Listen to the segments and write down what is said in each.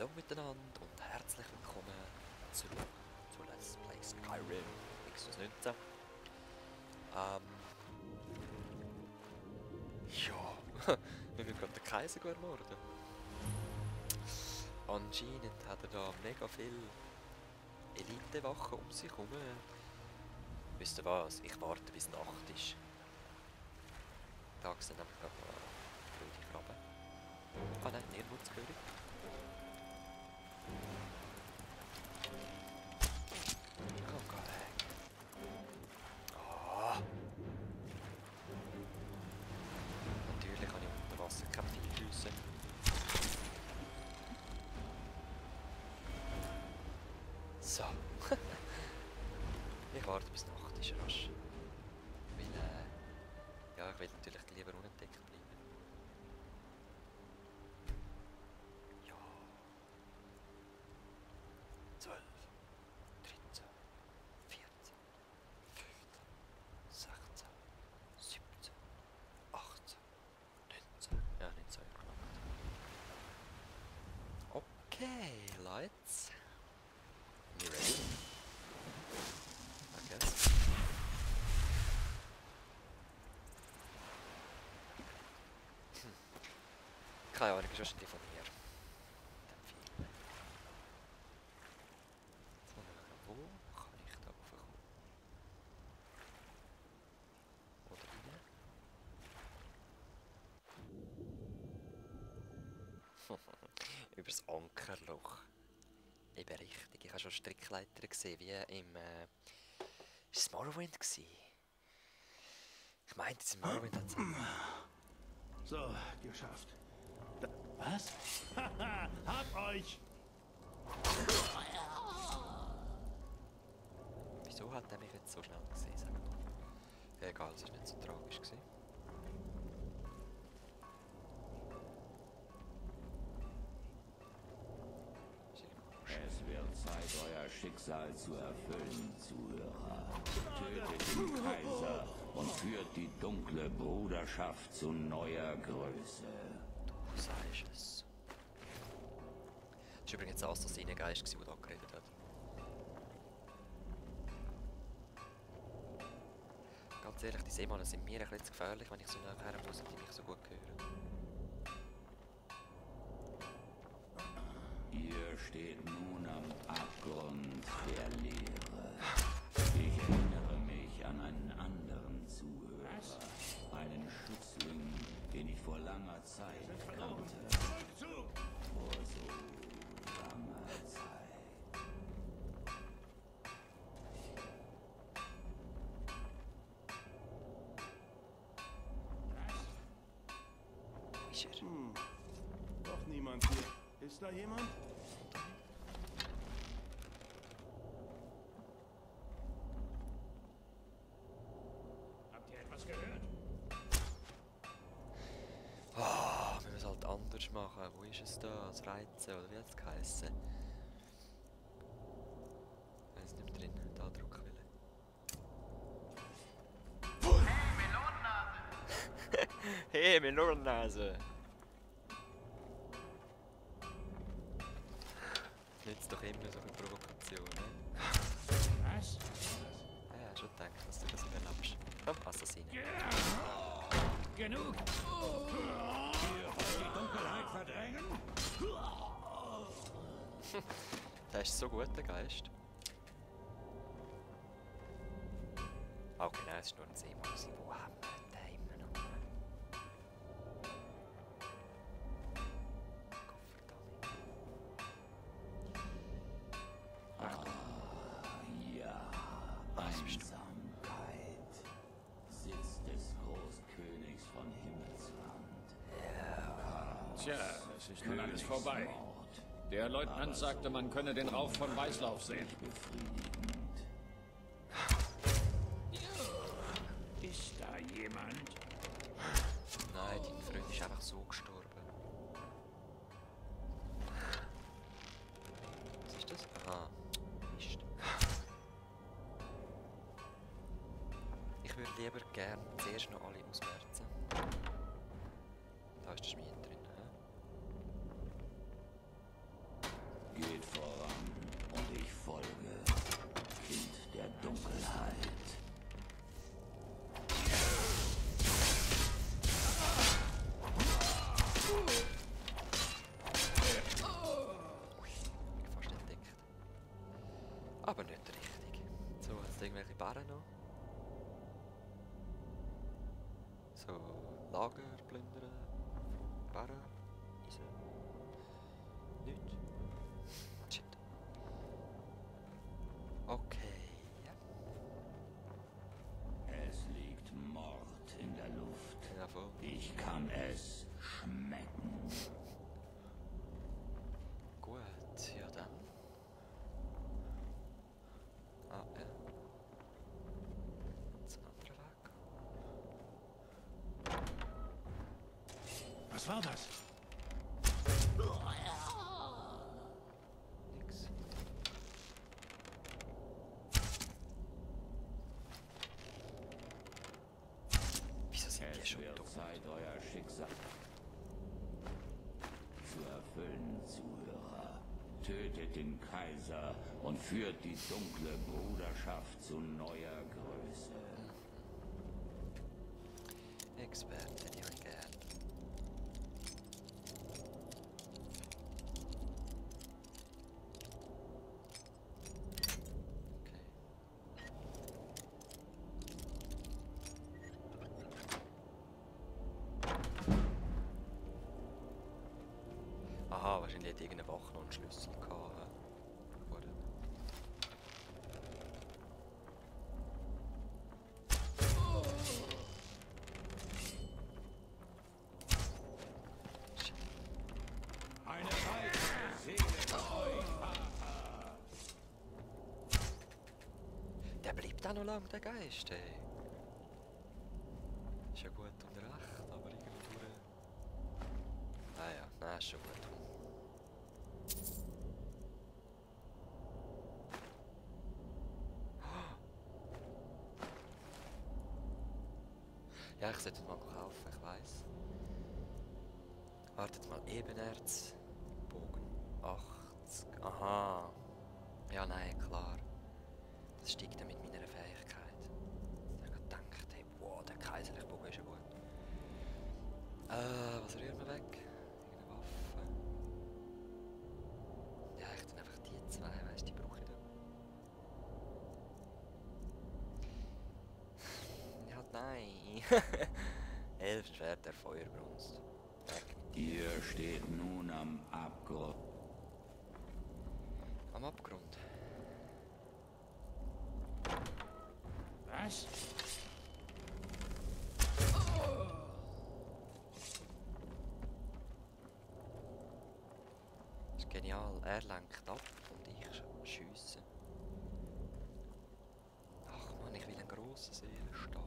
Hallo miteinander und herzlich willkommen zurück zu Let's Play Skyrim X19. Ja, wir müssen gerade den Kaiser ermorden. Anscheinend hat er da mega viel Elitewachen um sich herum. Wisst ihr was? Ich warte bis Nacht ist. Tags sind nämlich noch blöde Krabben. Ah nein, Nirwurzkörig. Oh Gott. Oh. Natürlich kann ich unter Wasser keine Pfeile schiessen. So. Ich warte bis Nacht ist rasch. Weil, ja, ich will natürlich lieber unentdeckt bleiben. Ja. 12, 13, 14, 15, 16, 17, 18, 19. Ja, 19 knapp. Okay, Leute. You ready? I guess. Keine Ahnung, ist wahrscheinlich von mir. Dem Film. Wo kann ich da raufkommen? Oder rein? Übers Ankerloch. Eben richtig. Ich habe schon Strickleiter gesehen, wie im... Ist es Morrowind gewesen? Ich meinte, es in Morrowind hat es... So, geschafft. Was? Haha, hab euch! Wieso hat er mich jetzt so schnell gesehen? Sag mal. Egal, es war nicht so tragisch gewesen. Es wird Zeit, euer Schicksal zu erfüllen, Zuhörer. Tötet den Kaiser und führt die dunkle Bruderschaft zu neuer Größe. Du sagst es. Das war übrigens ein Assassinengeist, der da geredet hat. Ganz ehrlich, die Seemannen sind mir ein bisschen zu gefährlich, wenn ich so nachher muss und die mich so gut hören. Ihr steht nun am Abgrund der Leere. Ich erinnere mich an einen anderen Zuhörer. Einen Schützling, den ich vor langer Zeit kannte. Vor so langer Zeit. Ist er? Doch niemand hier. Ist da jemand? Habt ihr etwas gehört? Oh, wir müssen halt anders machen. Wo ist es da? Das Reizen oder wie hat es geheissen? Ich weiß nicht mehr drin. Da Druckwelle. Hey, Melonennase! Nützt doch immer so eine Provokation, ne? Was? Ja, schon gedacht, dass du das überlebst. Komm, Assassine. Genug! Die Dunkelheit verdrängen? Der ist so gut, der Geist. Oh genau, es ist nur ein Seemann. Wo haben wir den immer noch? Ja, Einsamkeit. Sitz des Großkönigs von Himmelsland. Tja, es ist nun alles vorbei. Der Leutnant sagte, man könne den Rauf von Weißlauf sehen. Befriedigend. Ist da jemand? Nein, dein Freund ist einfach so gestorben. Was ist das? Aha. Mist. Ich würde lieber gerne zuerst noch alle ausmerzen. Da ist der Schmied drin. Hä? Aber nicht richtig. So, jetzt irgendwelche Barren noch. So, Lager plündern. Barren. Eisen. Nicht. Shit. Okay. Ja. Es liegt Mord in der Luft. Ja, voll. Ich kann es schmecken. Gut, ja dann. Ah, ja. Jetzt ein anderer Weg. Was war das? Nix. Wieso sind die Es schon wird dumm? Zeit, euer Schicksal zu erfüllen, Zuhörer. Tötet den Kaiser und führt die dunkle Bruderschaft zu neuer Größe. Experte, die ich gern. Okay. Aha, wahrscheinlich hat irgendeine Wache noch einen Schlüssel gehabt. Oder? Shit. Eine weitere Seele für euch. Der bleibt auch noch lang, der Geist, ey. Ist ja gut und recht, aber irgendwo... Ah ja, nein, ist schon gut. Ja, ich sollte mal kaufen, ich weiss. Wartet mal, Ebenerz, Bogen 80. Aha. Ja, nein, klar. Das steigt dann mit meiner Fähigkeit. Ich habe gedacht, hey, wow, der kaiserliche Bogen ist ja gut. Was rühren wir weg? Irgendeine Waffe. Ja, ich dann einfach die zwei, weißt du, die brauche ich dann. Ja, nein. Elfenschwert der Feuerbrunst. Weg mit dir. Ihr steht nun am Abgrund. Am Abgrund. Was? Das ist genial. Er lenkt ab und ich schiesse. Ach man, ich will einen grossen Seelenstab.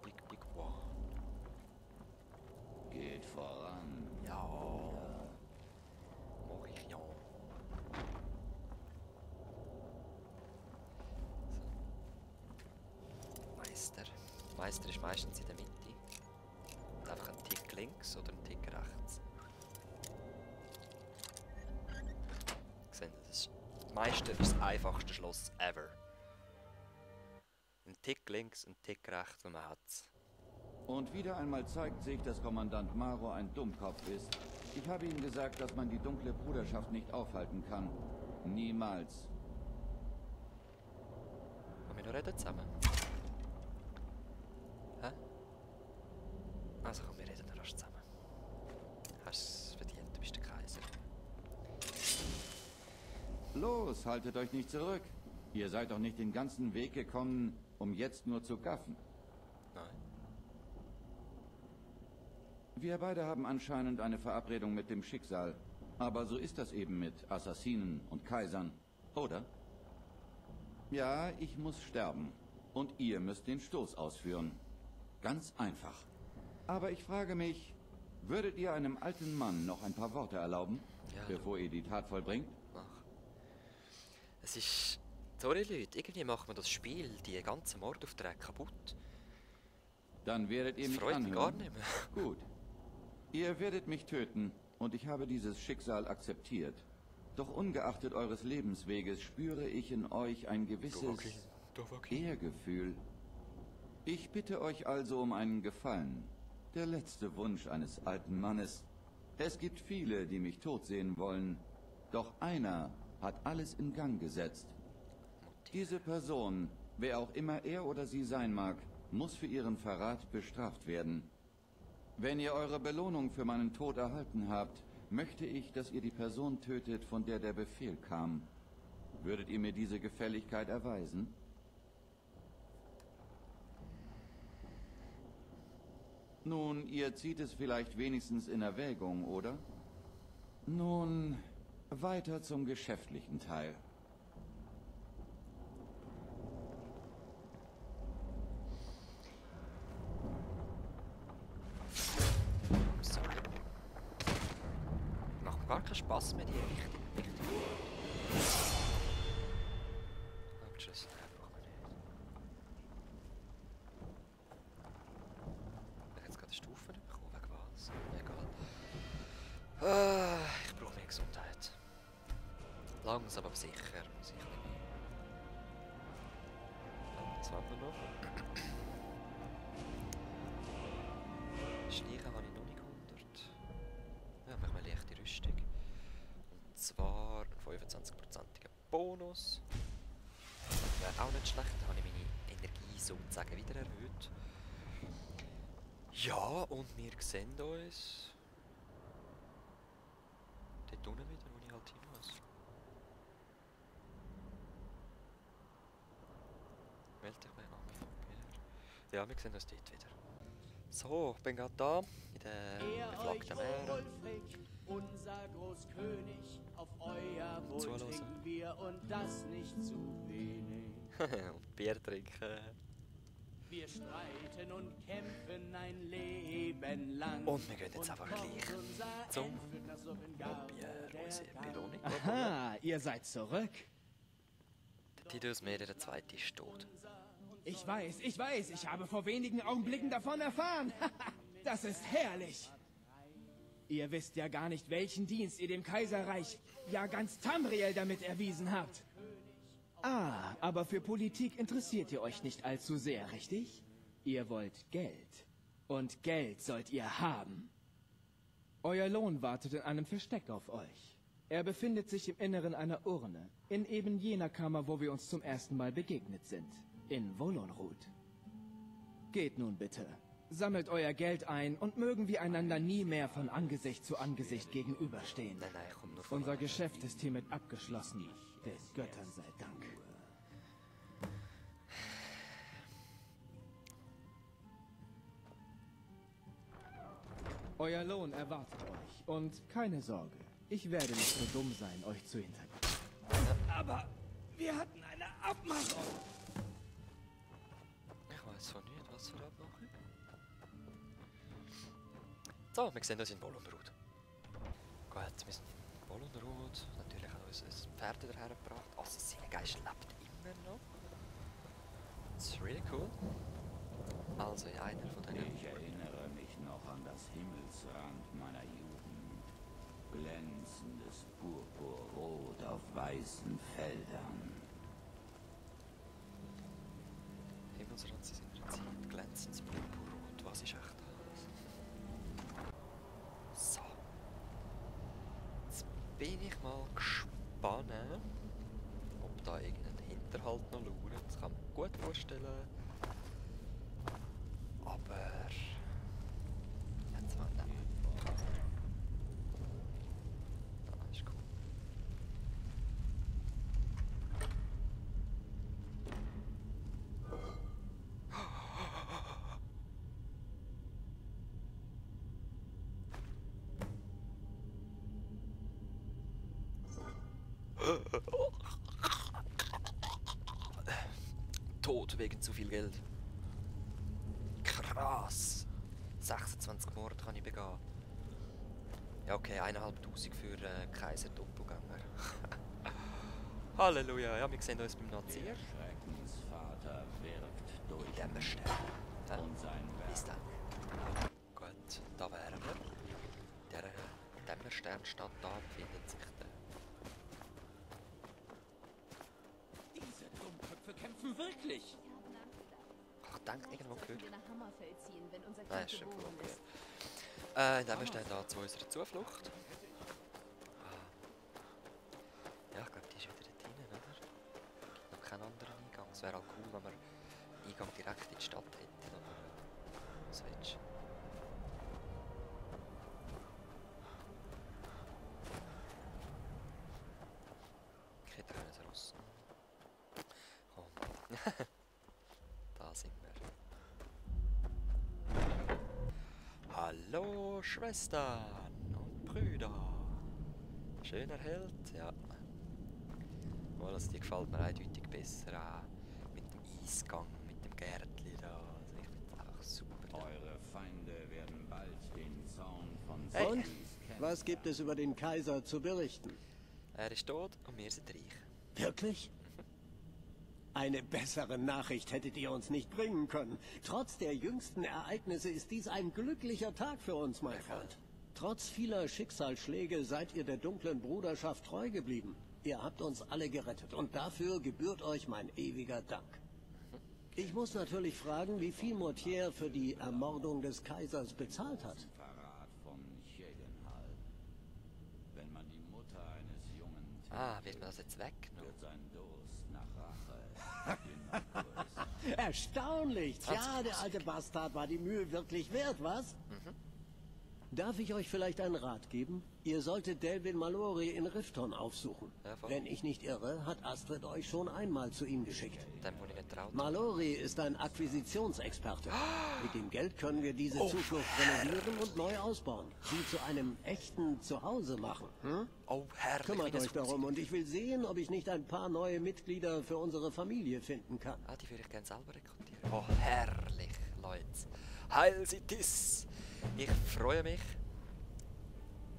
Big, big one. Geht voran. Ja. Mach ich ja. So. Meister. Meister ist meistens in der Mitte. Und einfach ein Tick links oder ein Tick rechts. Sehen Sie, das Meister ist das einfachste Schloss ever. Ein Tick links, ein Tick rechts und man hat's. Und wieder einmal zeigt sich, dass Kommandant Maro ein Dummkopf ist. Ich habe ihm gesagt, dass man die dunkle Bruderschaft nicht aufhalten kann. Niemals. Wollen wir noch reden zusammen? Hä? Also komm, wir reden noch rasch zusammen. Hast es verdient, du bist der Kaiser. Los, haltet euch nicht zurück. Ihr seid doch nicht den ganzen Weg gekommen, um jetzt nur zu gaffen. Nein. Wir beide haben anscheinend eine Verabredung mit dem Schicksal. Aber so ist das eben mit Assassinen und Kaisern, oder? Ja, ich muss sterben. Und ihr müsst den Stoß ausführen. Ganz einfach. Aber ich frage mich, würdet ihr einem alten Mann noch ein paar Worte erlauben, Ja, bevor ihr die Tat vollbringt? Mach. Es ist... Sorry Leute, irgendwie macht man das Spiel, die ganzen Mordaufträge kaputt. Dann werdet ihr Das mich freut mich anhören. gar nicht mehr. Gut. Ihr werdet mich töten und ich habe dieses Schicksal akzeptiert. Doch ungeachtet eures Lebensweges spüre ich in euch ein gewisses Ehrgefühl. Ich bitte euch also um einen Gefallen. Der letzte Wunsch eines alten Mannes. Es gibt viele, die mich tot sehen wollen. Doch einer hat alles in Gang gesetzt. Diese Person, wer auch immer er oder sie sein mag, muss für ihren Verrat bestraft werden. Wenn ihr eure Belohnung für meinen Tod erhalten habt, möchte ich, dass ihr die Person tötet, von der der Befehl kam. Würdet ihr mir diese Gefälligkeit erweisen? Nun, ihr zieht es vielleicht wenigstens in Erwägung, oder? Nun, weiter zum geschäftlichen Teil. So. Macht gar keinen Spaß mehr, die richtig. Hauptschlüssel brauchen wir nicht. Ich habe jetzt gerade Stufen bekommen, wegen was? Egal. Ich brauche mehr Gesundheit. Langsam aber sicher muss ich ein bisschen mehr. Was haben wir noch? Schleichen habe ich noch nicht 100. Ja, machen wir eine leichte Rüstung. Und zwar einen 25%igen Bonus. Wäre auch nicht schlecht, dann habe ich meine Energie sozusagen wieder erhöht. Ja, und wir sehen uns dort unten wieder, wo ich halt hin muss. Meld dich mal an. Ja, wir sehen uns dort wieder. So, ich bin gerade da, in der beflagten Meere. Unser Großkönig, auf euer Wohl Zuhören. trinken wir und das nicht zu wenig. Und Bier trinken. Wir streiten und kämpfen ein Leben lang. Und wir gehen jetzt einfach gleich zum Bier, unsere Belohnung. Aha, ihr seid zurück. Der Tidus Meere, der Zweite, ist tot. Ich weiß, ich habe vor wenigen Augenblicken davon erfahren. Das ist herrlich. Ihr wisst ja gar nicht, welchen Dienst ihr dem Kaiserreich, ja ganz Tamriel damit erwiesen habt. Ah, aber für Politik interessiert ihr euch nicht allzu sehr, richtig? Ihr wollt Geld. Und Geld sollt ihr haben. Euer Lohn wartet in einem Versteck auf euch. Er befindet sich im Inneren einer Urne, in eben jener Kammer, wo wir uns zum ersten Mal begegnet sind. In Volonrud. Geht nun bitte. Sammelt euer Geld ein und mögen wir einander nie mehr von Angesicht zu Angesicht gegenüberstehen. Nein, ich komme nur von Unser Geschäft ist hiermit abgeschlossen. Den Göttern sei Dank. Euer Lohn erwartet euch. Und keine Sorge, ich werde nicht so dumm sein, euch zu hintergehen. Aber wir hatten eine Abmachung. Ich weiß von nicht, was für Abmachung. So, wir sehen uns in Volonrud. Gut, wir sind in Volonrud. Natürlich haben wir uns ein Pferd daher gebracht. Assassinengeist lebt immer noch. Das ist really cool. Also, in einer von denen. Ich erinnere mich noch an das Himmelsrand meiner Jugend. Glänzendes Purpurrot auf weißen Feldern. Himmelsrand sind in der Zeit. Glänzendes Purpurrot. Was ist echt das? So. Jetzt bin ich mal gespannt, ob da irgendein Hinterhalt noch lauert. Das kann man gut vorstellen. Aber... Jetzt mal nehmen. Ah, ist cool. Tod wegen zu viel Geld. Krass. 26 Morde kann ich begehen. Ja, okay, 1'500 für Kaiser Doppelgänger. Halleluja, ja, wir sehen uns beim Nazi. Der Schreckensvater wirkt durch Dämmerstern. Ja, und sein bis Werk. dann. Gut, da wären wir. Der Dämmersternstadt da befindet sich der. Diese Dummköpfe kämpfen wirklich. Ach, danke, irgendwo gehört. Wir nach Hammerfeld ziehen, wenn unser Nein, Kind ist schon geboren cool. ist. In dem stehen da zu unserer Zuflucht. Ja, ich glaube, keinen anderen Eingang. Es wäre auch cool, wenn wir Eingang direkt in die Stadt hätten. Aber was willst du? Ich hätte ein Ross. Komm. Da sind wir. Hallo Schwestern und Brüder. Schöner Held, ja. Also die gefällt mir eindeutig besser mit dem Eisgang, mit dem Gärtli da. Also ich finde das auch super. Ja. Eure Feinde werden bald den Zaun von Hey. Und? Was gibt es über den Kaiser zu berichten? Er ist tot und wir sind reich. Wirklich? Eine bessere Nachricht hättet ihr uns nicht bringen können. Trotz der jüngsten Ereignisse ist dies ein glücklicher Tag für uns, mein Freund. Trotz vieler Schicksalsschläge seid ihr der dunklen Bruderschaft treu geblieben. Ihr habt uns alle gerettet und dafür gebührt euch mein ewiger Dank. Ich muss natürlich fragen, wie viel Mortier für die Ermordung des Kaisers bezahlt hat. Verrat von Chedenhal. Wenn man die Mutter eines Jungen Wird man das jetzt weggenommen? wird sein Durst nach Rache immer größer. Erstaunlich! Tja, der alte Bastard war die Mühe wirklich wert, was? Darf ich euch vielleicht einen Rat geben? Ihr solltet Delvin Mallory in Rifton aufsuchen. Ja, voll. Wenn ich nicht irre, hat Astrid euch schon einmal zu ihm geschickt. Dem, wo ich nicht traut. Mallory ist ein Akquisitionsexperte. Mit dem Geld können wir diese Zuflucht renovieren und neu ausbauen. Sie zu einem echten Zuhause machen. Hm? Oh, herrlich. Kümmert wie das euch darum und ich will sehen, ob ich nicht ein paar neue Mitglieder für unsere Familie finden kann. Die würde ich gerne selber rekrutieren. Oh, herrlich, Leute. Heil Sitis! Ich freue mich,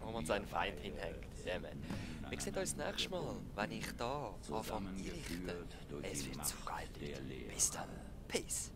wo man seinen Feind hinhängt. Ja, man. Wir sehen uns nächstes Mal, wenn ich da anfange einrichten. Es wird so geil. Bis dann. Peace.